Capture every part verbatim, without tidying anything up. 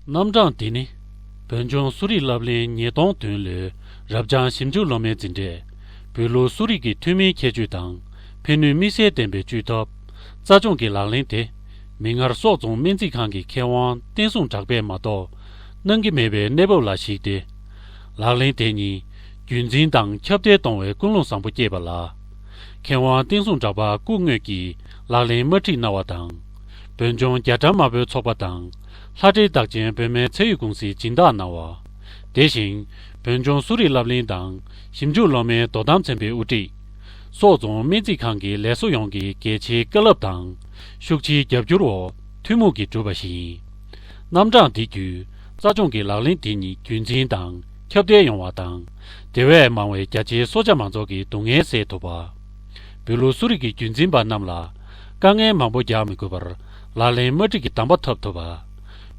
རྣམ་གྲངས་འདི་ནི། བོད་ལྗོངས་གསོ་རིག་སློབ་གླིང་ཉིས་སྟོང་བདུན་ལོའི་རབ་འབྱམས་ཞིབ་འཇུག་སློབ་མའི་འཛིན་གྲྭས། བོད་ལུགས་གསོ་རིག་གི་ཐོན་མིའི་ཁྱད་ཆོས་དང་། ཕན་ནུས་དམིགས་བསལ་ལྡན་པའི་བཅོས་ཐབས། རྩ་སྦྱོང་གི་ལག་ལེན་དེ། མིག་སྔར་སོག་རྫོང་སྨན་རྩིས་ཁང་གི་མཁས་དབང་བསྟན་སྲུང་གྲགས་པས་མ་གཏོགས། གནང་གི་མེད་པའི་གནས་བབ་ལ་གཞིགས་ཏེ། ལག་ལེན་དེ་ཉིད་རྒྱུན་འཛིན་དང་ཁྱབ་གདལ་གཏོང་བའི་ཀུན་སློང་བཟང་པོ་སྐྱེས་པ་ལ། མཁས་དབང་བསྟན་སྲུང་གྲགས་པ་སྐུ་དངོས་ཀྱིས་ལག་ལེན་དམར་ཁྲིད་གནང་བ་དང་། བོད་ལྗོངས་རྒྱ་གྲམ་དམར་པོའི་ཚོགས་པ་དང་། ལྷ་འདྲེ་རྟགས་ཅན་བོད་སྨན་ཚད་ཡོད་ཀུང་སིས་སྦྱིན་བདག་གནང་བ། དེ་བཞིན། བོད་ལྗོངས་གསོ་རིག་སློབ་གླིང་དང་ཞིབ་འཇུག་སློབ་མའི་དོ་དམ་ཚན་པའི་དབུ་ཁྲིད། སོག་རྫོང་སྨན་རྩིས་ཁང་གི་ལས་བཟོ་ཡོངས་ཀྱི་གལ་ཆེའི་བཀའ་སློབ་དང་། ཤུགས་ཆེའི་རྒྱབ་སྐྱོར་འོག་ཐུན་མོང་གིས་གྲུབ་པ་ཞིག་ཡིན། རྣམ་གྲངས་འདི་བརྒྱུད། རྩ་སྦྱོང་གི་ལག་ལེན་དེ་ཉིད་རྒྱུན་འཛིན་དང་ཁྱབ་གདལ་ཡོང་བ་དང་། དེ་བས་མང་བའི་རྒྱ་ཆེའི་གསོ་བྱ་མང་ཚོགས་ཀྱི་སྡུག་བསྔལ་སེལ་ཐུབ་པ། བོད་ལུགས་གསོ་རིག་གི་རྒྱུན་འཛིན་པ་རྣམས་ལ་དཀའ་ངལ་མང་པོ་རྒྱག་མི་དགོས་པར་ལག་ལེན་དམར་ཁྲིད་ཀྱི་གདམས་པ་ཐོབ་ཐུབ་པ།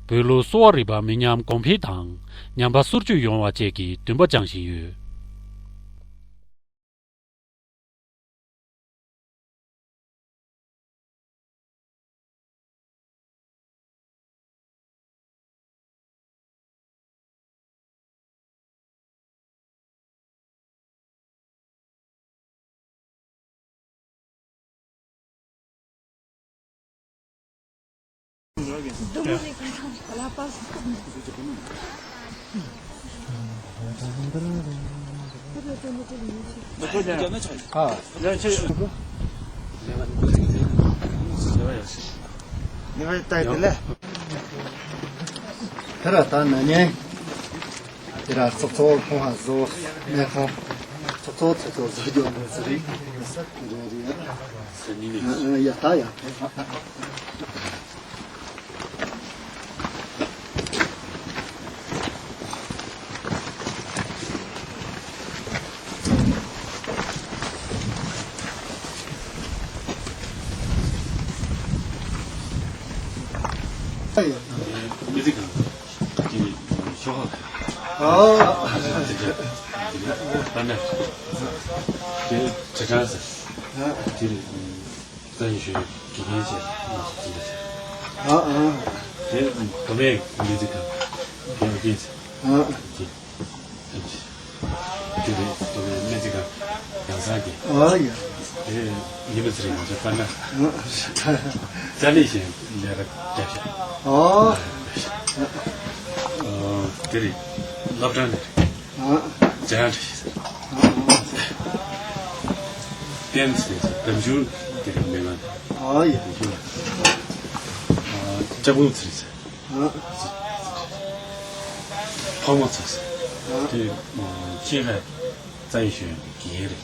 བོད་ལུགས་གསོ་བ་རིག་པ་མི་ཉམས་གོང་འཕེལ་དང་ཉམས་པ་སོར་ཆུད་ཡོང་བ་བཅས་ཀྱི་འདུན་པ་བཅངས་བཞིན་ཡོད། དེ་ར་ད་ན་ནིང་། དེ་ར་ཚོགས་གཙོ་ཁོང་ཧ་བཟོ། སྨན་ཁང་ཚོགས་གཙོ་ཚོགས་གཙོ་བཟོ་རྒྱུ་འདུག་ཟེར་རེད། ཟེར་ནི་ནི། ཡ་ད་ཡ། མི་ཚེ་གང་། དེ་ནི་ཤོག་ཁག་ཨ། ཨ་ནི། དེ་དྲི་བྲང་ཟེར། དེ་ནི། རྩ་ཡི་ཞོལ་དགེ་རྒན་བཅས་ལ་གསུངས་པ་བྱས། ཨ་ཨ། དེ་མདོ་སྨད་སྨན་རྩིས་ཁང་གི་ཨ་རྒན་ཟེར། ཨ། དེ་དེ་རེད། མདོ་སྨད་སྨན་རྩིས་ཁང་ཡང་གསར་གྱི། ཨ་ཡ། དེ་ཉི་མ་ཚེ་རིང་ང་ཚོའི་པཱ་ན། ཨ། ཙ་ལི་ཞེས་ལས་ཀ་བརྒྱབ་ཤག་ཨ། ཨ། དེ་རེད། སློབ་གྲྭ་ནས་རེད། ཨ། ཇ་ཡང་བྲིས་ཤིག་ཟེར། ཨ། བསྟན་ཚེ་རིང་ཟེར། འདམ་ཆུང་དེ་རིང་མེད་ང་། ཨ་ཡ། འདམ་ཆུང་། ཨ། ལྕགས་ཕུང་ཚེ་རིང་ཟེར། ཨ། ཕག་མོ་ཚེ་ཟེར། ཨ། དེ་ཨ་ཆེད་ལས་རྩ་ཡི་ཞོལ་གྱི་དགེ་རྒན་རེད།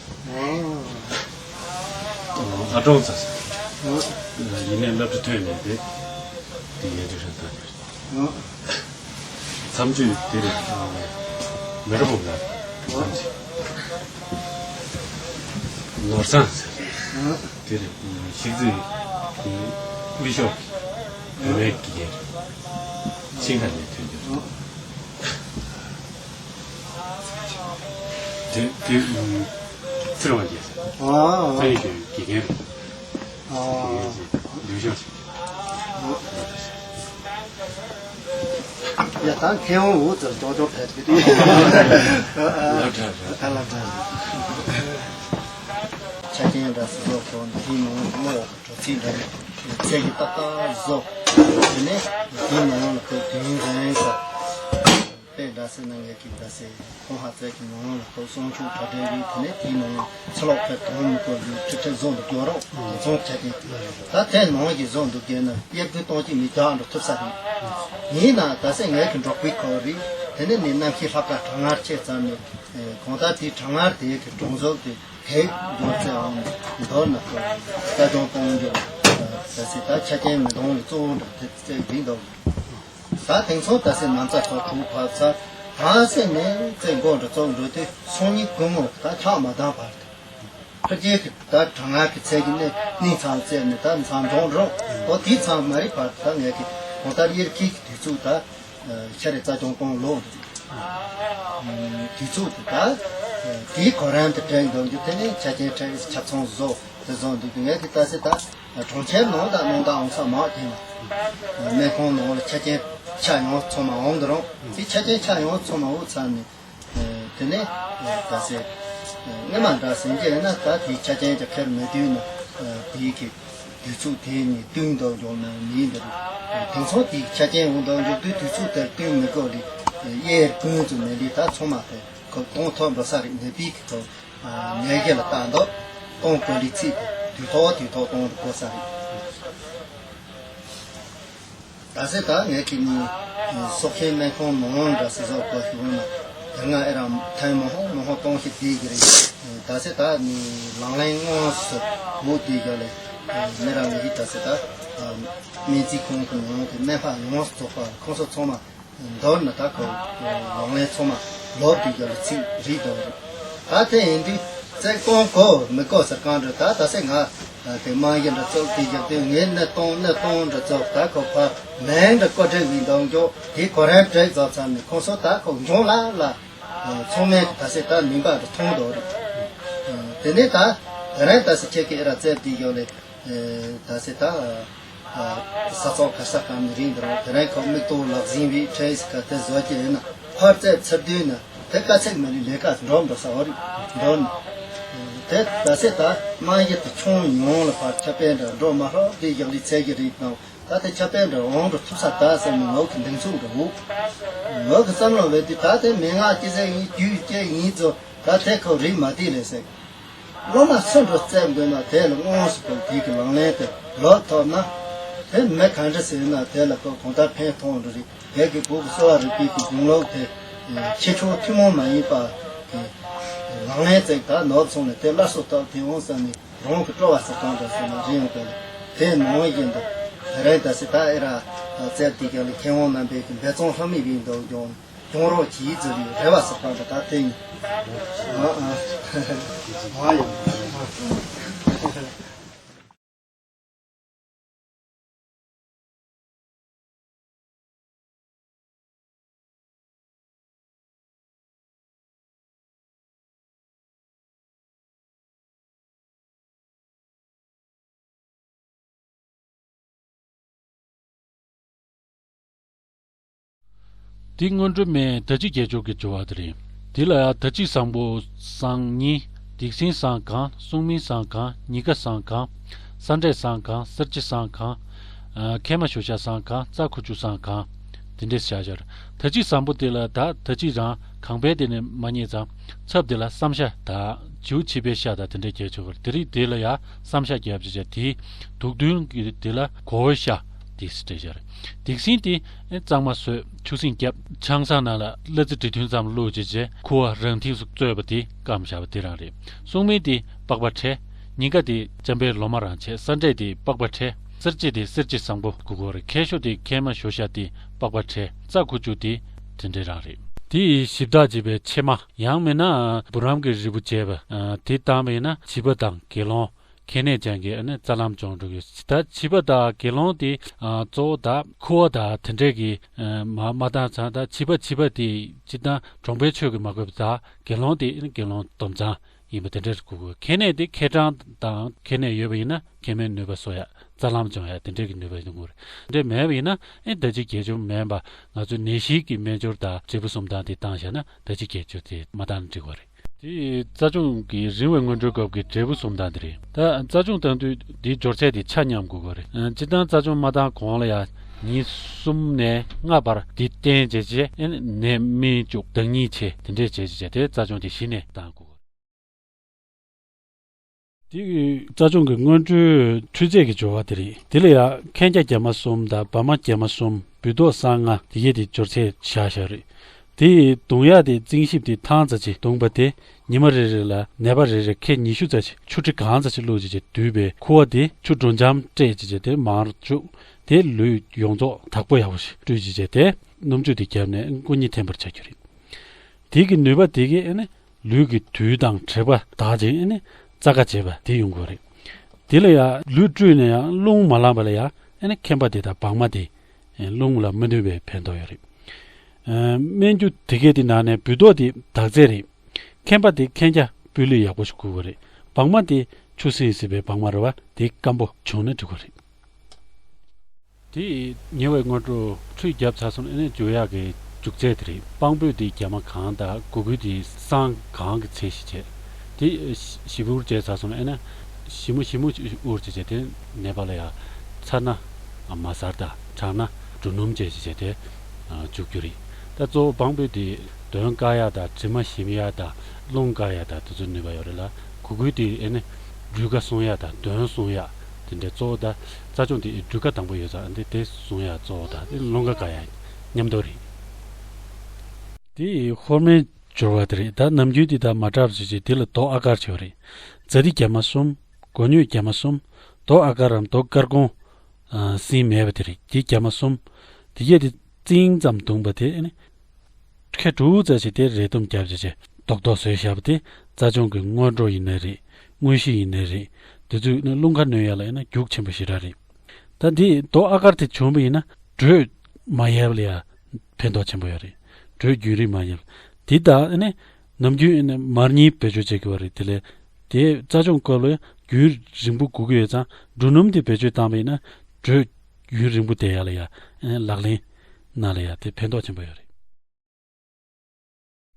ཨ། ཨ་སྒྲོང་ཚེ་ཟེར། ཨ། ཡིན་ནའི་སློབ་གྲྭ་ཐོན་མེད་དེ། དེ་ཡན་ཆད་རང་ད་དེ་རེད། ཨ། མཚམས་གཅོད་དེ་རེད། མེ་ར་ཕུབ་ལ། ནོར་བཟང་ཟེར། དེ་རེད། གཞིས་རྩེ་དེ་དབུས་ཤོག་བུད་མེད་དགེ་རྒན་རེད། ཆིང་ཧན་ནས་ཐོན་རྒྱུ། དེ་དེ་ཚེ་རིང་དབང་རྒྱལ་ཟེར། ཨ། ཚེ་རིང་དགེ་རྒན་རེད། ཨ། ལུས་སྦྱོང་བྱེད། ཡ་ད་མཁས་དབང་འུ་ཚོར་ཅོག་ཅོག་ཕེབས་ཀྱི་རེད། ལབ་དྲག་རེད། ད་ལབ་དྲག་རེད། ཆ་རྐྱེན་འདྲ་སུ་བཟོ་ཁོ་འདིའི་ནང་ལ་མ་ཡོད་པ་འགྲོ་ཚིག་འདྲ་རེད། ཚད་ཀྱི་ཏག་ཏག་བཟོ། དེ་ནས་འདིའི་ནང་ལ་ཁོས་དུས་རིང་ས། དཔེ་འདྲ་སེ་ནང་ངས་ཀྱི་འདྲ་སེ་ཁོང་ཧ་ཙེ་གི་ནང་ལ་ཁོ་སོང་ཆུང་གྲ་སྒྲིག་རིགས་དེ་ནས་དེའི་ནང་ཚེ་ལོག་ཕེབས་གཏོང་མི་དགོས་རྒྱུ་ཁྲིག་ཁྲི་བཟོ་འདུག་ཡོད་རོགས་དེ་ཚོང་བྱ་དེ། ད་དེ་ནང་གི་བཟོ་འདུག་རྒྱུ་ན་གཡག་དུས་སྟོང་གཅིག་མི་རྒྱག་འགྲོ་ཐུབ་ས་རེད། ཡིན་ན་ད་སེ་ངས་ཀྱི་འབྲོག་པའི་ཁོ་རེད། དེ་ནས་ནི་གནམ་གཤིས་ལྷག་དཀར་གྲང་ངར་ཆེ་ཙམ་ནས་གང་ལྟར་དེའི་གྲང་ངར་དེའི་གི་གྲོང་ཚོ་དེ་དེ་འགྱུར་ཚེ་འང་མདོར་ན་ཁོ་ལྟ་སྐྱོང་གཏོང་རྒྱུ་ད་སེ་ད་ཆ་རྐྱེན་མི་འདང་བའི་གཙོ་བོ་འདྲ་དེ་ཚེ་རིང་འདུག་ད་དེང་སང་ད་སེ་ན་ཚ་ཚོ་གྲུང་བར་ཚ་ད་སེ་ནས་རྩེ་མགོ་འདྲ་ཚོ་འགྲོ་དུས་སང་ཉིན་ཀུན་མོ་ད་ཆག་མ་འདང་བར་དུ། ཕ་རྒྱལ་གྱི་ད་གྲང་ངར་གྱི་ཚད་ཀྱི་གནས་གནས་ཚང་བཙལ་ནས་ད་མཚམས་འཇོག་འགྲོ་འོ་དེ་ཚང་མ་རིག་བར་དུ་ད་ངས་ཀྱི་གང་ལྟར་དབྱར་ཁའི་གི་དུས་ཚོད་ད་ཤ་རེ་རྩ་སྐྱོང་གཏོང་ལོ་འདུག་དུས་ཚོད་དུ་ད་དེའི་གོ་རིམ་དུ་དྲན་འདོན་རྒྱུ་དེ་ནས་ཆ་རྐྱེན་ཁྲལ་ཆ་ཚང་བཟོ། དེ་བཟོ་འདུག་ངས་ཀྱི་ད་སེ་ད། གྲོང་ཁྱེར་ནང་དང་ནང་དང་འོང་ས་མང་དེ་ནི། སྨན་ཁང་ནང་ལ་ཆ་རྐྱེན་ ཆ་ཡོངས་ཚང་མ་འོང་དུ་རུང་དེ་ཆ་རྐྱེན་ཆ་ཡོངས་ཚང་མ་འོག་ཚར་ནས། དེ་ནས་ད་ཟེར། སྔས་མ་འདྲ་ཟིན་གྱི་ཡིན་ན་ད་དེའི་ཆ་རྐྱེན་གྱི་ཁེར་མེད་དུས་ན། དེའི་གི་དུས་ཚོད་དེ་ནས་བསྟུན་དང་འཇོག་ན་མིན་འདིར། དེང་སང་དེའི་ཆ་རྐྱེན་འོང་དང་འཇོག་དུས་དུས་ཚོད་དེར་བསྟུན་མི་དགོས་ལི། གཡས་ཀུན་ཚོ་མེད་ལི་ད་ཚང་མ་དེ་ཁོ་གཏོང་ཐོབ་འགྲོ་ས་རེད། ནད་པའི་གི་ཐོག་ནད་གཞི་ལ་བལྟ་འདུག་གཏོང་དགོས་ལི་ཚིག་དེ་དུས་ཐོག་དུས་ཐོག་གཏོང་དགོས་ས་རེད། ད་ཟེར་ད་ངས་ཀྱི་ནི་སྲོག་ཤིང་སྨན་ཁང་མང་འདྲ་སེ་ཟོག་གོ་ཞུ་བ་ན་དེ་སྔ་ཨེ་རང་ཐན་མང་ཧོ་མང་ཧོ་གཏོང་ཤི་དེ་གི་རེད། ད་ཟེར་ད་ནི་ལང་ལན་དངོས་སུ་མུ་དེ་ག་ལས་མི་རང་ངེས་ཀྱི་ད་ཟེར་ད་སྨན་རྩིས་ཁང་གི་ནང་གི་སྨན་པ་ཡོངས་སུ་རྫོགས་པ་ཁོང་ཚོ་ཚང་མ་མདོར་ན་ད་ཁོ་ལང་ལན་ཚང་མ་ལོབ་དེ་ག་ལས་ཚིག་རེད་དང་རེད། ད་དེ་ཡིན་དུས་བཙན་གཏོང་གོ་མི་གོ་ཟེར་གང་འདྲ་ད་ད་ཟེར་ང་དེ་དམངས་ཡིན་འདྲ་ཚོགས་དེ་རྒྱབ་དེ་ངས་གནས་སྟངས་གནས་སྟངས་འདྲ་ཚོགས་ད་ཁོ་ཕ་མེང་འདྲ་བཀོད་སྒྲིག་བའི་འདང་འཇོག་དེ་ཁོ་རང་བྲེག་རྫོགས་ཚར་ནས་ཁོང་ཚོ་ད་ཁོ་འབྱུང་ལ་ལ་ཚང་མས་ད་ཟེར་ད་མིན་པ་འདྲ་མཐོང་འདུག་རེད། དེ་ནས་ད་དེ་རིང་ད་ཟེར་ཁྱེད་ཀྱི་ཨེ་ར་བཙལ་དེ་ཡོད་ལས། ད་ཟེར་ད། ས་ཚོགས་ག་ས་གང་ནས་རིང་འདིར་དེ་རིང་ཁོ་མིག་ཏོ་ལག་ཟིན་བའི་ཁྲེས་ག་དེ་བཟོ་གི་ཡིན་ན་ཕར་བཙལ་ཚུར་བསྡུས་ན་དེ་དཀའ་ཚེགས་མ་ལུས་ལས་ཀ་འགྲོ་འགྲོ་ས་འོ་རིག་འགྲོ་ན། དེ་ད་ཟེར་ད་དམངས་ཡུལ་དུ་ཁྱོན་ཡོངས་ལ་ཕར་ཁྱབ་སྤེལ་འདྲ་འགྲོ་མ་ཧྲོག་དེ་ཡག་ལི་ཚད་ཀྱི་རིགས་དང་ད་དེ་ཁྱབ་སྤེལ་འདྲ་འོང་འགྲོ་ཐུབ་ས་ད་ཟེར་ནས་ངོ་གི་འདེང་ཚུགས་འགྲོ་འོ། ངོ་གི་བསམ་བློ་བས་དེ་ད་དེ་མན་ངག་ཅི་ཟེར་ཡིན་རྒྱུ་ཅི་ཡིན་ཚོ་ད་དེ་ཁོ་རིག་མ་དེ་ལས་ཟེར། སློབ་མ་སུ་འགྲོ་བཙལ་དགོས་ན་དེ་ལ་དངོས་སུ་ཁོ་དེ་གི་ལག་ལེན་དེ་ལོག་ཐོབ་ན། དེ་མི་ག་འདྲ་ཟེར་ན་དེ་ལ་ཁོ་གང་ལྟར་ཕན་ཐོགས་འགྲོ་རེད། དེ་གི་བོད་ཀྱི་གསོ་བ་རིག་པའི་གི་གཞུང་ལུགས་དེ་ཁྱེད་ཆོ་ཐུན་མོང་མ་ཡིན་པ་གི་ལག་ལེན་བཙལ་ད་ནོར་སོང་ནས་དེ་སླར་གསོ་ཐོབ་དེ་འོང་ས་ནས་རང་གི་སྤྲོ་བ་ཟེར་གང་འདྲ་ཟེར་ན་རེ་ཡོང་དེ་ལ་དེ་ནང་བཞིན་དུ་རེད་ད་ཟེར་ད་ཨེ་ར་བཙལ་དེ་ག་ལ་མཁས་དབང་རྣམ་པའི་གི་འབད་བརྩོན་ལྷོད་མེད་པའི་འདུག་ཀྱང་། གྱོང་རོགས་གྱིས་ཟེར་བའི་རེ་བ་ཟེར་སྟངས་དེ་ད་དེ་ཡིན། ཨ་ཨ། ཨ་ཡིན། འདི་སྔོན་འགྲོ་མའི་ད་ཅི་རྒྱལ་མཆོག་གི་སྦྱོར་བ་དེ་རེད། འདི་ལ་ཡང་ད་ཅི་བཟང་པོ་བཟང་གཉིས། སྡིག་སྲིན་བཟང་གང་། སྲུང་མིན་བཟང་གང་། ཉི་དགའ་བཟང་གང་། ས་འབྲས་བཟང་གང་། གསེར་ལྕེ་བཟང་གང་། ཨ། མཁལ་མ་ཞོ་ཤ་བཟང་གང་། རྩ་ཁུ་ཆུ་བཟང་གང་། དེ་འདྲས་བཞག་བཞག་ད་ཅི་བཟང་པོ་དེ་ལ་ད་ད་ཅི་རང་གང་པའི་དེ་ནས་མ་རྙེད་ཙང་ཚབ་དེ་ལ་བསམ་ཤ་ད་བྱིའུ་ཆིབས་པའི་ཤ་ད་དེ་འདྲས་རྒྱལ་མཆོག་གི་དེ་རིགས་དེ་ལ་ཡང་བསམ་ཤ་རྒྱབ་བྱས་བྱས་དེའི་དུག་བདུན་གྱི་དེ་ལ་གོ་བའི་ཤ་དེ་སྲིད་བྱས་བཞག་སྡིག་སྲིན་དེ་གཙང་མ་བཟོས་ཆུ་སྲིན་བརྒྱབ་ཆང་ས་ནང་ལ་གླ་རྩི་དྲི་བདུན་ཙམ་བླུགས་བྱས་བྱས་ཁུ་བ་རང་ཐིགས་སུ་བཙོས་པ་དེ་སྐམ་བཞག་པ་དེ་རང་རེད། སྲུང་མིན་དེ་པགས་པ་ཕྲལ། ཉི་དགའ་དེ་ཅམ་པའི་ལོ་མ་རང་བྱས། ས་འབྲས་དེ་པགས་པ་ཕྲལ། གསེར་ལྕེ་དེ་གསེར་ལྕེ་བཟང་པོ་དགོས་ཀྱི་རེད། མཁལ་ཞོ་དེ་མཁལ་མ་ཞོ་ཤ་དེ་པགས་པ་ཕྲལ། རྩ་ཁུ་ཆུ་དེ་དེ་འདྲས་རང་རེད། དེ་ཡི་ཞིབ་བརྟག་བྱེད་པའི་ཕྱེ་མ་ཡང་མིན་ན་བུ་རམ་གྱི་རིལ་བུ་བྱས་པ་དེ་བཏང་བ་ཡིན་ན་བྱིས་པ་དང་དགེ་སློང་མཁལ་ནད་ཅན་གྱི་ཨ་ནི་རྩ་ལམ་སྦྱོང་འགྲོ་གི་ད་བྱིས་པ་དང་དགེ་སློང་དེ་གཙོ་བོ་ད་ཁུ་བ་དང་དེ་འདྲས་ཀྱི་མ་མ་བཏང་ཙང་ད་བྱིས་པ་བྱིས་པ་དེ་སྤྱིར་བཏང་གྲོང་པའི་ཆོས་ཀྱི་མ་གོས་པ་དང་དགེ་སློང་དེ་ཨ་ནི་དགེ་སློང་སྡོམ་ཚང་། ཡིན་པ་དེ་འདྲར་གོ་དགོས། མཁལ་ནད་དེ་མཁལ་གྲང་དང་མཁལ་ནད་ཡོད་པ་ཡིན་ན་མཁལ་མའི་ནུས་པ་གསོ་ཡག་རྩ་ལམ་སྦྱོང་ཡག་དེ་འདྲ་གི་ནུས་པ་ཡོང་གི་རེད། དེ་འདྲ་མེད་པ་ཡིན་ན་ཨེ་ད་ཅི་དགེ་སྦྱོར་མིན་པ་ང་ཚོའི་ནད་གཞིའི་གི་སྨན་སྦྱོར་དང་འབྲས་བུ་གསུམ་ལྡན་དེ་བཏང་བཞག་ན་ད་ཅི་དགེ་སྦྱོར་དེ་མ་བཏང་ན་འགྲིག་པ་རེད། དེ་རྩ་སྦྱོང་གི་རིང་བའི་སྔོན་འགྲོའི་སྐབས་ཀྱི་འབྲས་བུ་གསུམ་ལྡན་དེ་རེད། ད་རྩ་སྦྱོང་བཏང་དུས་འདིའི་སྦྱོར་ཚད་དེ་ཆ་མཉམ་དགོས་པ་རེད། སྤྱིར་བཏང་རྩ་སྦྱོང་མ་བཏང་གོང་ལ་ཡང་ཉིན་གསུམ་ནས་ལྔ་བར་འདི་བསྟེན་བྱས་རྗེས་ནད་སྨིན་བཅུག་ལྡང་ཉིན་བྱས་དེ་འདྲས་བྱས་རྗེས་དེ་རྩ་སྦྱོང་དེ་གཞི་ནས་བཏང་དགོས། དེ་གི་རྩ་སྦྱོང་གི་སྔོན་འགྲོའི་འཕྲུལ་རྫས་ཀྱི་སྦྱོར་བ་དེ་རེད། དེ་ལ་ཡང་མཁན་རྒྱ་རྒྱ་མ་གསུམ་དང་བ་མ་རྒྱ་མ་གསུམ་བུལ་ཏོག་སྲང་ལྔ་དེ་གས་དེ་སྦྱོར་ཚད་བཞག་བཞག་རེད། དེ་ཡི་བརྡུང་ཡག་དེ་རྩིང་ཞིབ་དེ་ཐང་ཙ་ཅིག་བརྡུངས་པ་དེ་ཉི་མ་རེ་རེ་ལ་ནད་པ་རེ་རེ་ཁལ་ཉི་ཤུ་ཙ་ཅིག་ཆུ་ཁྲི་གང་ཙ་ཅིག་བླུགས་བྱས་བྱས་བསྡུས་པའི་ཁུ་བ་དེ་ཆུ་དྲོ་འཇམ་སྤྲད་བྱས་བྱས་དེ་མར་བཅུག་དེ་ལུས་ཡོངས་རྫོགས་དག་པོ་ཡག་པོ་ཞིག་བཀྲུས་བྱས་བྱས་དེ་སྣུམ་བཅུད་དེ་བརྒྱབ་ནས་སྐུ་མཉེ་འཐེན་པར་བྱ་རྒྱུ་རེད། དེ་གི་ནུས་པ་དེ་གས་ཨ་ནི་ལུས་ཀྱི་དུས་དང་དྲེག་པ་དག་ཅིང་ཨ་ནི་རྩ་དགའ་བྱེད་པ་དེ་ཡོང་གི་རེད། དེ་ལ་ཡང་ལུས་བཀྲུས་ནས་ཡང་རླུང་མ་ལངས་པ་ལ་ཡང་ཨ་ནི་མཁན་པ་དེ་དང་བག་མ་དེ་རླུང་ལ་མི་གནོད་པའི་ཕན་ཐོགས་ཡོད་རེད། སྨན་རྒྱུ་དེ་གས་དེ་ནང་ནས་བུལ་ཏོག་དེ་དག་རྫས་རེད། མཁན་པ་དེ་མཁན་རྒྱ་སྤུས་ལེགས་ཡག་པོ་ཞིག་དགོས་ཀྱི་རེད། བག་མ་དེ་ཆུ་སྲིན་སྲིད་པའི་བག་མ་རེད་བ་དེ་སྐམ་པོ་བྱུང་ན་འགྲིག་གི་རེད། དེ་ཉེ་བའི་སྔོན་འགྲོ་ཁྲུས་བརྒྱབ་ཚར་སོང་ཨེ་ནས་འཇུ་ཡག་གི་འཇུག་ཚད་དེ་རེད། སྤང་སྤོས་དེ་རྒྱ་མ་གང་དང་གུ་གུལ་དེ་སྲང་གང་གི་ཚད་ཞིག་བྱས། དེ་ཞིབ་འུར་བྱས་ཚར་སོང་ཨེ་ན་ཞིབ་མོ་ཞིབ་མོ་འུར་བྱས་བྱས་དེ་ནད་པ་ལ་ཡ་ཚ་ན་མ་ཟར་དང་གྲང་ན་འབྲུ་སྣུམ་བཅས་བྱས་བྱས་དེ་འཇུག་རྒྱུ་རེད། ད་གཙོ་བོ་སྤང་སྤོས་དེ་གདོན་བཀག་ཡག་དང་དྲི་མ་ཞིམ་ཡག་དང་རླུང་བཀག་ཡག་དང་དེ་ཚོའི་ནུས་པ་ཡོད་རེད་ལ། གུ་གུལ་དེ་ཨེ་ནི་སྦྲུལ་ཁ་སྲུང་ཡག་དང་གདོན་སྲུང་ཡག་དེ་འདྲའི་གཙོ་བོ་ད་རྩ་ལྗོངས་དེ་སྦྲུལ་ཁ་དང་པོ་ཡོད་ཙང་འདི་དེ་སྲུང་ཡག་གཙོ་བོ་དང་དེ་རླུང་ཁ་བཀག་ཡག་མཉམ་དུ་རེད། དེ་ཧོར་མོའི་སྦྱོར་བ་དེ་རེད། ད་ནམ་རྒྱུན་དེ་དག་མ་འདྲ་བ་བྱེད་ཅིག་དེ་ལ་རྡོ་ཨ་གར་བྱེད་པ་རེད། ཛ་ཏི་རྒྱ་མ་གསུམ། གོ་སྙོད་རྒྱ་མ་གསུམ། རྡོ་ཨ་གར་རམ་རྡོ་དཀར་གོང་། ཨ་སྲིན་མེད་པ་དེ་རེད། དེ་རྒྱ་མ་གསུམ། དེ་གས་དེ་རྩིང་ཙམ་བརྡུངས་པ་དེ་ཨེ་ནི། ཁལ་དྲུག་ཙམ་ཞིག་དེ་རས་དུམ་བརྒྱབ་བྱས་བྱས་རྡོག་རྡོག་བཟོས་བཞག་པ་དེ་རྩ་ལྗོངས་ཀྱི་སྔོན་འགྲོ་ཡིན་ནའི་རེད། དངོས་གཞི་ཡིན་ནའི་རེད། དེ་ཚོས་ནི་རླུང་ཁ་གནོན་ཡག་ལ་ཡིན་ན་རྒྱུགས་ཆེན་པོ་ཞེ་དྲག་རེད། ད་འདི་རྡོ་ཨ་གར་དེ་བྱུང་བ་ཡིན་ན་དྲོད་མ་ཡལ་བ་ལ་ཡ་ཕན་ཐོགས་ཆེན་པོ་ཡོད་རེད། དྲོད་རྒྱུན་རིང་མ་ཡལ། དེ་དག་ནི་ནམ་རྒྱུན་ནི་མར་ཉིན་བེད་སྤྱོད་བྱེད་དགོས་པ་རེད། དེ་ལས་དེ་རྩ་ལྗོངས་སྐབས་ལ་རྒྱུན་རིང་པོ་དགོས་ཀྱི་ཡོད་ཙང་འབྲུ་སྣུམ་དེ་བེད་སྤྱོད་བཏང་བ་ཡིན་ན་དྲོད་རྒྱུན་རིང་པོ་བསྡད་ཡག་ལ་ཡ་ལག་ལེན་ནང་ལ་ཡ་དེ་ཕན་ཐོགས་ཆེན་པོ་ཡོད་རེད།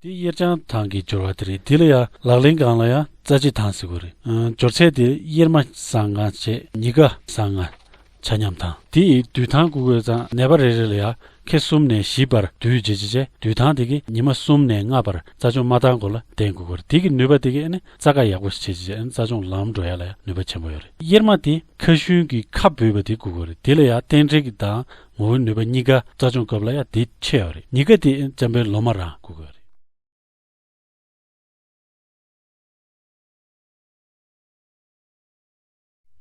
དེ་གཡེར་བྱང་ཐང་གི་སྦྱོར་བ་དེ་རེད། དེ་ལ་ཡང་ལག་ལེན་སྒང་ལ་ཡང་རྩ་ལྕེ་ཐང་ཟེར་དགོས་རེད། ཨ་སྦྱོར་ཚད་དེ་གཡེར་མ་སྲང་ལྔ་བྱས། ཉི་དགའ་སྲང་ལྔ། ཆ་མཉམ་ཐང་། དེ་ཡི་དུད་ཐང་བསྐུ་དགོས་ཙང་ནད་པ་རེ་རེ་ལ་ཡང་ཁལ་གསུམ་ནས་བཞི་བར་དུད་བྱེད་བྱེད་བྱས་དུད་ཐང་དེ་གིས་ཉི་མ་གསུམ་ནས་ལྔ་བར་རྩ་ལྗོངས་མ་ཐང་གོ་ལ་བསྟེན་དགོས་ཀྱི་རེད། དེ་གི་ནུས་པ་དེ་གིས་ཨ་ནི་རྩ་ཁ་ཡག་པོ་ཞིག་བྱེད་བྱེད་བྱས་ཨ་ནི་རྩ་ལྗོངས་ལམ་འགྲོ་ཡག་ལ་ཡང་ནུས་པ་ཆེན་པོ་ཡོད་རེད། གཡེར་མ་དེ་ཁ་ཤུན་གྱི་ཁ་འབུས་པ་དེ་བསྐུ་དགོས་རེད། དེ་ལ་ཡང་རྟེན་འབྲེལ་གྱི་དང་། ངོ་བོའི་ནུས་པ་གཉིས་ཀ་རྩ་ལྗོངས་སྐབས་ལ་ཡང་དེ་ཆེ་བ་རེད། ཉི་དགའ་དེ་འཇམ་པའི་ལོ་མ་རང་བསྐུ་དགོས་རེད།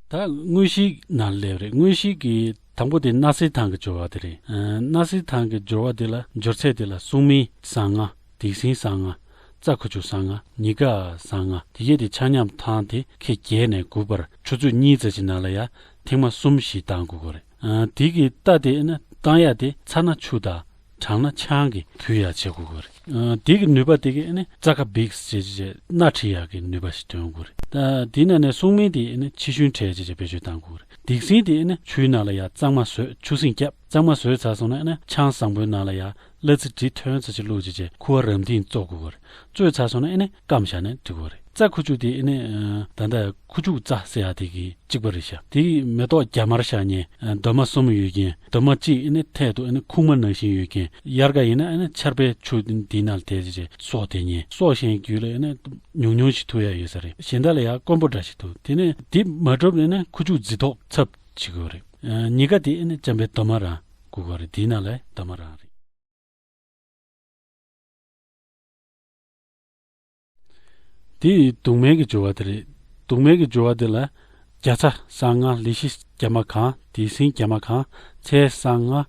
ད་དངོས་གཞིའི་ནང་སླེབས་རེད། དངོས་གཞིའི་གི་དང་པོ་དེ་སྣ་སེལ་ཐང་གི་སྦྱོར་བ་དེ་རེད། ཨ་སྣ་སེལ་ཐང་གི་སྦྱོར་བ་དེ་ལ་སྦྱོར་ཚད་དེ་ལ་སྲུང་མའི་སྲང་ལྔ། ལྡེག་སྲིན་སྲང་ལྔ། རྩ་ཁུ་བྱུག་སྲང་ལྔ། ཉི་དགའ་སྲང་ལྔ། དེ་གས་དེ་ཆ་མཉམ་ཐང་དེ་ཁལ་བརྒྱད་ནས་དགུ་བར་ཆུ་ཚོད་གཉིས་ཙམ་ཞིག་ནང་ལ་ཡ་ཐེངས་མ་གསུམ་ཞིག་བཏང་དགོས་ཀྱི་རེད། ཨ་དེ་གི་རྟ་དེ་ཨེ་ན་བཏང་ཡག་དེ་ཚ་ན་ཆུ་དང་གྲང་ན་ཆང་གིས་བུད་ཡག་བྱེད་དགོས་ཀྱི་རེད། ཨ་དེ་གི་ནུས་པ་དེ་གི་ཨེ་ནི་རྩ་ཁ་འབིགས་བྱེད་བྱེད་སྣ་ཁྲིད་ཡག་གི་ནུས་པ་ཞིག་ཐོན་དགོས་རེད། ད་དེ་ནང་ནས་སྲུང་མའི་དེ་ཨེ་ནི་ཕྱི་ཤུན་བྲལ་བྱེད་བྱེད་བེད་སྤྱོད་བཏང་དགོས་རེད། ལྡེག་སྲིན་དེ་ཨེ་ནི་ཆུའི་ནང་ལ་ཡ་གཙང་མ་བཟོས་ཆུ་སྲིན་བརྒྱབ། གཙང་མ་བཟོས་ཚར་སོང་ན་ཨེ་ནི་ཆང་བཟང་པོའི་ནང་ལ་ཡ་གླ་རྩི་དྲི་ཐོན་ཚར་ཅིག་བླུགས་བྱེད་བྱེད་ཁུ་བ་རམ་ཐིང་བཙོ་དགོས་ཀྱི་རེད། བཙོས་ཚར་སོང་ན་ཨེ་ནི་སྐམ་བཞག་ནས་འགྲིག་གི་རེད། རྩ་ཁུ་བྱུག་དེ་ཨེ་ནི་ད་ལྟ་ཁུ་བྱུག་རྩ་ཟེར་ཡག་དེ་གི་གཅིག་པ་རེད་ཤག་དེ་གི་མེ་ཏོག་རྒྱ་དམར་ཤ་ཉེ་འདབ་མ་གསུམ་ཡོད་མཁན། འདབ་མ་གཅིག་ཨེ་ནི་ཐད་དུ་ཨེ་ནི་ཁུག་མ་ནང་བཞིན་ཡོད་མཁན། དབྱར་ཁ་ཡིན་ན་ཨེ་ནི་ཆར་པའི་ཆུ་འདི་ནང་བསྡད་བྱས་སྲོག་དེ་ཉེ་སྲོག་ཤིང་རྒྱུད་ལ་ཨེ་ནི་ཉུང་ཉུང་ཞིག་ཐུག་ཡག་ཡོད་ས་རེད། གཞན་དག་ལ་ཡང་དཀོན་པོ་འདྲ་ཞིག་འདུག་དེ་ནས་དེ་མ་གྲུབ་ན་ཨེ་ནི་ཁུ་བྱུག་རྫི་ཐོག་ཚབ་བྱེད་དགོས་རེད། ཉི་དགའ་དེ་ཨེ་ནི་འཇམ་པའི་འདབ་མ་རང་བསྐུ་དགོས་རེད། དེའི་ནང་ལ་འདབ་མ་རང་རེད། དེ་ཡི་གདུང་མའི་གི་སྦྱོར་བ་དེ་རེད། གདུང་མའི་གི་སྦྱོར་བ་དེ་ལ་རྒྱ་ཚ་སྲང་ལྔ། ལི་ཤི་རྒྱ་མ་གང་། ལྡེག་སྲིན་རྒྱ་མ་གང་། ཚལ་སྲང་ལྔ།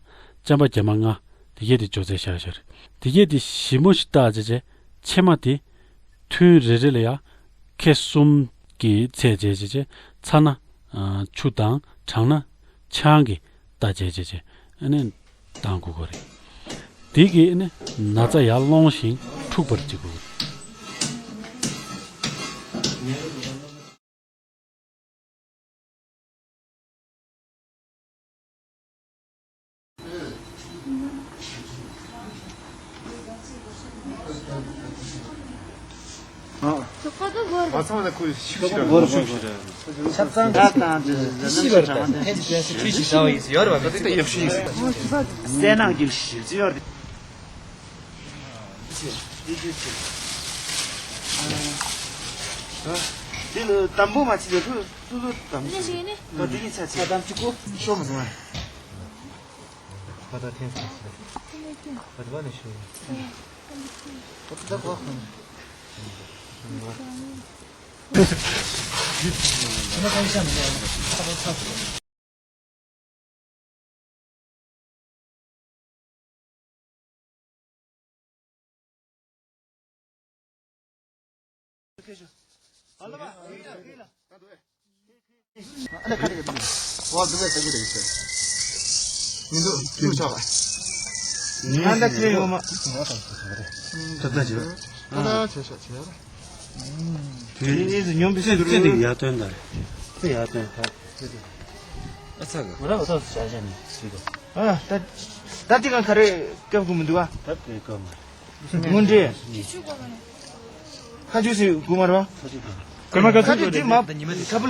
རྐྱང་པ་རྒྱ་མ་ལྔ། དེ་གས་དེ་སྦྱོར་ཚད་བཞག་བཞག་རེད། དེ་གས་དེ་ཞིབ་མོ་ཞིག་བརྟག་བྱས་བྱས་ཕྱེ་མ་དེ་ཐུན་རེ་རེ་ལ་ཡང་ཁལ་གསུམ་གྱི་ཚད་བྱས་བྱས་བྱས་ཚ་ན་ཆུ་དང་གྲང་ན་ཆང་གི་རྟ་བྱས་བྱས་བྱས་ཨ་ནི་བཏང་དགོས་ཀྱི་རེད། དེ་གིས་ཨ་ནི་ན་ཚ་ཡར་སློང་ཞིང་འཁྲུགས་པར་བྱེད་དགོས་ཀྱི་རེད། ཨ། ཁོ་ཚོ་བོར། ང་ཚང་ལ་ཁོས་ཤིག་ཤིག་ར། བོར་བོར་བོར། ཆབ་གཙང་གི་ཤིག་ཤིག་བར་དང་ཕན་ཚུན་ཁྱོད་ཤིག་བཟའ་བ་ཡིན་ཟེར་ཡོད་རེད་བ། ད་ལྟ་ཡག་ཤོས་ཡིན་ཟེར། གསལ་སྣང་གི་ཤིག་ཟེར་ཡོད་རེད། འདི་འདི་ཚེ། འདི་ལ་དམ་པོ་མ་བྱེད་ལ་ལྷོད་ལྷོད་དམ་བྱེད། འདི་ནི་ཚ་ཚེ། ཨ་དམ་གཅིག་གོ། ཤོ་མ་སོང་ཨ། ཁ་ད་ཐེན་སོང་ཟེར། ཁ་ད་བ་ནི་ཤོ། ཁ་ད་གོ། ཨ་ཚ་གི། ང་རང་ཨོ་ཐོག་ཟ་བྱ་ནས་སུས་གོ། ཨ་ད་ད་དེ་གང་ག་རེ་སྐབས་གོ་མི་འདུག་ཨ། ད་དེ་གོ་མ། དངོས་འབྲེལ། ཁ་ཆུ་སི་གོ་མ་རེད་བ། ཁ་ཆུ་གོ་མ། ཁ་ཆུ་དེ་མ་ཁ་བུ།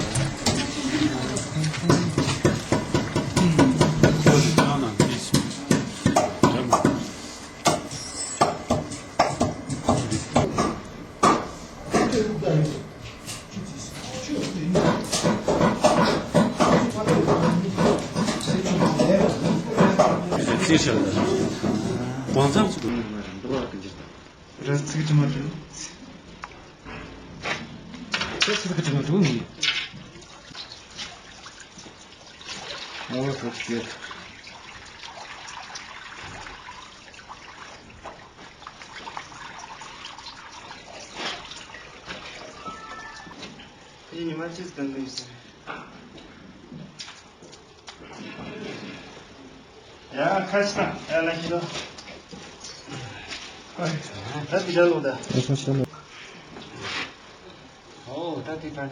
ར་ཚིག་ཅི་མ་འགྲོ། ར་ཚིག་ཅི་མ་འགྲོ་ནི། ཨོ་ཐུགས་རྗེ་ཆེ། དེ་ཉི་མ་གཅིག་གཏོང་གི་ཡོད་ཟེར། ཡ་ཁ་ཤས་ཡ་ལ་ཤི་ལོ། ད་དེ་འདྲ་ལོ་ད། ཨོ་ད་དེ་པར་ན་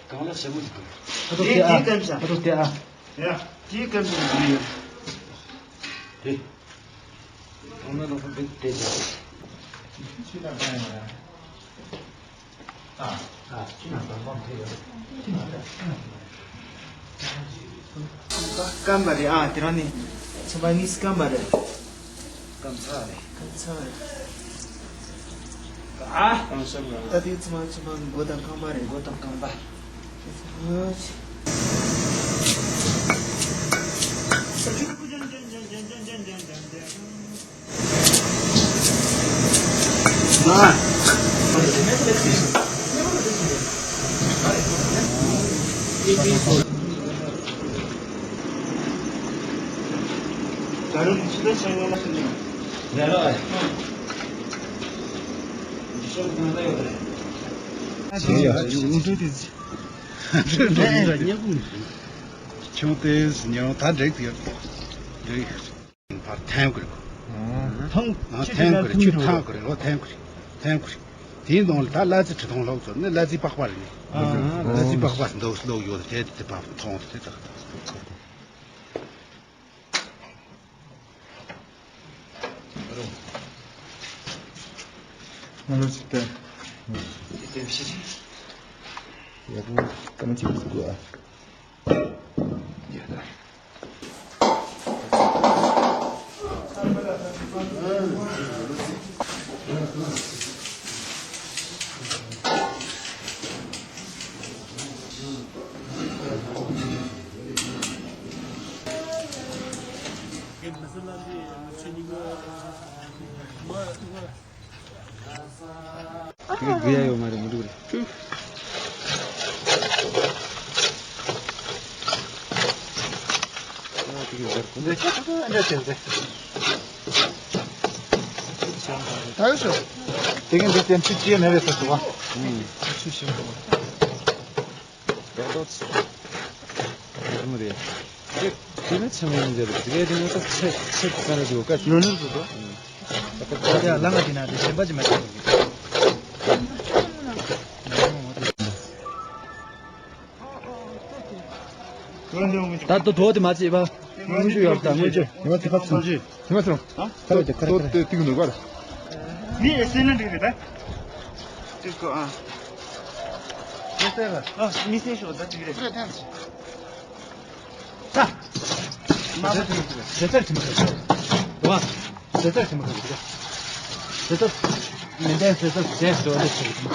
གང་ལ་ཞེ་པོ་ཞིག་འདུག་ཨ་ཏོ་དེ་ཨ། ཨ་ཏོ་དེ་ཨ། ཡ་དེ་གམ་ཞིག་འདུག་ཡོད། དེ། གང་ལ་ལོ་ཧོ་དེ་དེ་ཞིག་ཆུ་དང་ཀ་ཡང་ར། ཨ་ཨ་ཆུ་ནང་དང་པོ་དེ་ཡོད། ཆུ་ནང་དང་སྐམ་པ་རེད། ཨ་དེ་རང་ནི་ཚན་པ་གཉིས་སྐམ་པ་རེད། སྐམ་ཚ་རེད། སྐམ་ཚ་རེད། ཨ་སྐམ་ཤ་རེད། ད་དེ་ཚང་མ་ཚན་པ་མགོ་དང་རྐང་པ་རེད། མགོ་དང་རྐང་པ། ཨ་ཅི། ཆུང་དེ་ཉོ་ད་འགྲིག་ཡོད་འགྲིག་ཕར་འཐེན་དགོས། ཐང་། ཨ་འཐེན་དགོས། ཆུ་འཐེན་དགོས། ཨོ་འཐེན་དགོས། འཐེན་དགོས། དེའི་ནང་ལ་ད་གླ་རྩི་ཁྲི་ཐོང་ལོག་ཚོ་ནི་གླ་རྩི་པགས་པ་རེད། ཨ་གླ་རྩི་པགས་པ་འདུག་ལོག་ཡོད་དེ་དེ་པགས་ཐོང་དེ་དག་ང་ལ་ཅི་སྟེ། ཡག་པོ་ད་མ་ཅིག་ཟིག་དགོས་ཨ། དེ་གི་ཡ་ཡོད་མ་རེད། མི་འདུག་རེད། ཨ་དེ་གི་འདིར་འདི་ཆ་ཚང་འདྲ་ཆེན་ཟེར། ད་ཡོད་ཤོག་དེ་གི་འདི་ཅན་ཆུ་ཅི་ཡ་མེད་པའི་ས་སུ་བ། ཆུ་ཤིང་དུ་བ། རྡོག་རྡོག་ཚ་མོ་རེད། དེ་དེ་ནི་ཆེན་མོ་ཡིན་རྒྱུ་རེད། དེ་གའི་དེ་ནི་ད་ཚེ་ཚེ་དཀའ་ལས་འདུག་ག་ནོར་ནོར་འདུག་དོ། ད་ལྟ་ཡ་ལ་ང་དེ་ན་དེ་གཞན་པ་ཅི་མ་ཆེན་མོ་རེད། ད་ལྟ་དོ་དེ་མ་བྱེད་པ། དངུལ་ཆུ་ཡོད་ད་དངུལ་ཆུ། ཉི་མ་དེ་ཕབ་སོང་། ཉི་མ་སོང་། ཧ་ལས་དེ་ཁ་ཏོ་ཏོ་ཏིག་ནུ་གར། མི་ཨེ་སེ་ན་འགྲིག་རེད་ད། ཅིག་གོ་ཨ། མི་སེ་ར། ཨ་མི་སེ་ཤོག་ད་ཅིག་རེད། ད། མ་བ་དེ་ཟེར་ཚར་ཁྱིམ་ཁ་ཤོག་བ། ཟེར་ཚར་ཁྱིམ་ཁ་ཤོག་ཟེར་ཚར། མི་འདས་ཟེར་ཚར་ཟེར་ཟེར་བ་འདི་ཟེར་ཁྱིམ།